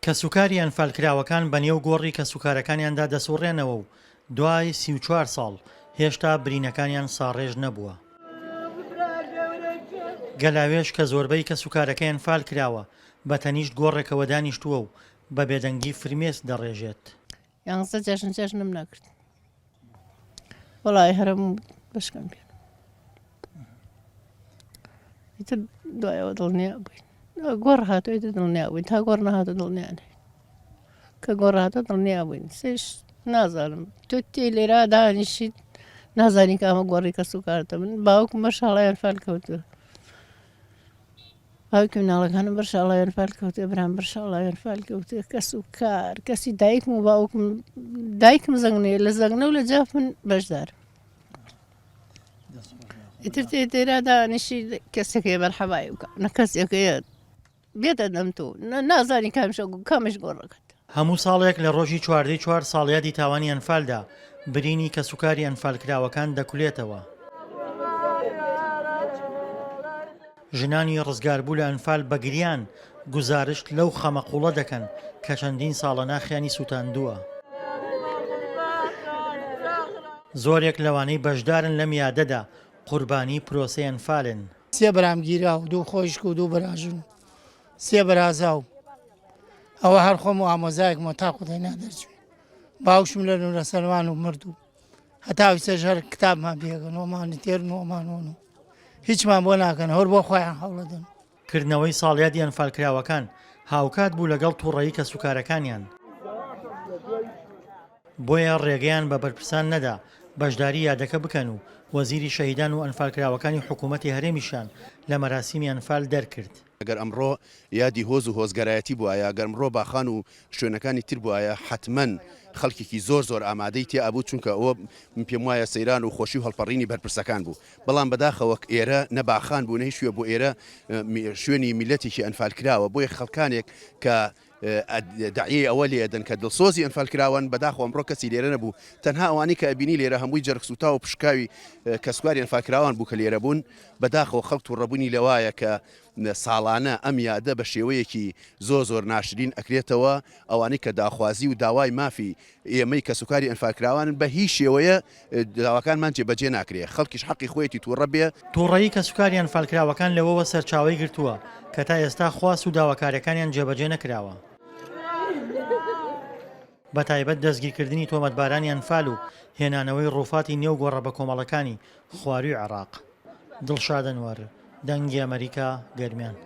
کەسوکاری ئەنفالکراوەکان بەنێو گۆڕی کەسوکارەکانیاندا دەسوڕێنەوە و دوای 34 ساڵ هێشتا برینەکانیان ساڕێژ نەبووە. گەلاوێژ کە زۆربەی کەسوکارەکەی ئەنفال کراوە، بە تەنیشت گۆڕێکەوە دانیشتووە و بە بێدەنگی فرمێسک دەڕێژێت. یانزە جەژن جەژنم نەکرد وەڵی هەرم بەشکەم پێ ئیتر دوایەوە دڵنیا بووین گۆڕ هاتو ئیتر دڵنیا بووین تا گۆڕ نەهاتو دڵنیا نین کە گۆڕ هاتە دڵنیا بووین سێش نازانم تۆ تێ لێرا دانیشیت نازانی کامە گۆڕی کەس و کارتە من باوکم بە شاڵیان فال کەوتووە باوکی مناڵەکانم بەر شاڵاوێن فال کەوتێ برام بەر شاڵاوێن فال کەوتێ کەس و کار کەسی دایکم و باوکم دایکم زەنگنەیە لە زەنگنە و لە جاف من بەشدار ئیتر تێ تێرا دانیشی کەسێکەیە مەرحەبای بکە نە کەسێکەیە بێتە دەم تۆ نازانی کامشە کامش گۆڕەکەت. هەموو ساڵێک لە ڕۆژی چواردەی چوار ساڵیادی تاوانی ئەنفالدا، برینی کەسوکاری ئەنفالکراوەکان دەکولێتەوە. ژنانی ڕزگاربوو لە ئەنفال بە گریان گوزارشت لەو خەمە قووڵە دەکەن کە چەندین ساڵە ناخیانی سووتاندووە. زۆرێک لەوانەی بەشدارن لەم یادەدا قوربانی پرۆسەی ئەنفالن. سێ برام گیرا و دوو خۆیشک و دوو براژن و سێ برازا و ئەوە هەر خۆم و ئامۆزایەکمەوە تا خودای نا دەرچووین. باوکشم لە نورە سەلمان و مرد و هەتا ئیستاش هەر کتابمان پێکەن و ئەمانی تێرن و ئەمان وەن و هیچمان بۆ ناکەن هەر بۆ خۆیان هەوڵەدەن. کردنەوەی ساڵیادی ئەنفالکراوەکان هاوکات بوو لەگەڵ توڕەیی کەسوکارەکانیان، بۆیە ڕێگەیان بە بەرپرسان نەدا بەشداری یادەکە بکەن و وەزیری شەهیدان و ئەنفالکراوەکانی حکوومەتی هەرێمیشیان لە مەراسیمی ئەنفال دەرکرد. گەر ئەمڕۆ یادی هۆز و هۆزگەرایەتی بوایە، گەر ئەمڕۆ باخان و شوێنەکانی تر بوایە، حەتمەن خەڵکێکی زۆر زۆر ئامادەی تیا ئەبوو، چونکە ئەوە من پێم وایە سەیران و خۆشی و هەڵپەڕینی بەرپرسەکان بوو، بەڵام بەداخەوە ئێرە نە باخان بوو نە هیچ شوێ بۆ ئێرە شوێنی میللەتێکی ئەنفالکراوە، بۆیە خەڵکانێک کە دەعیەی ئەوە لێ ئەدەن کە دڵسۆزی ئەنفالکراوان، بەداخەوە ئەمڕۆ کەسی لێرە نەبوو، تەنها ئەوانەی کە ئەبینی لێرە هەمووی جەرگ سووتاو و پشکاوی کەسوکاری ئەنفالکراوان بوو کە لێرە بوون، بەداخەوە خەڵک توڕەبوونی لەوایە کە ساڵانە ئەم یادە بە شێوەیەکی زۆر زۆر ناشرین ئەکرێتەوە، ئەوانەی کە داخوازی و داوای مافی ئێمەی کەسوکاری ئەنفالکراوانن بە هیچ شێوەیە داواکانمان جێبەجێ ناکرێ، خەڵکیش حەقی خۆیەتی توڕە بێ. توڕەیی کەسوکاری ئەنفالکراوەکان لەوەوە سەرچاوەی گرتووە کە تا ئێستا خواست و داواکاریەکانیان جێبەجێ نەکراوە، بەتایبەت دەستگیرکردنی تۆمەتبارانی ئەنفال و هێنانەوەی ڕووفاتی نێو گۆڕە بەکۆمەڵەکانی خوارووی عێراق. دڵشاد ئەنوەر، دەنگی ئەمەریکا، گەرمیان.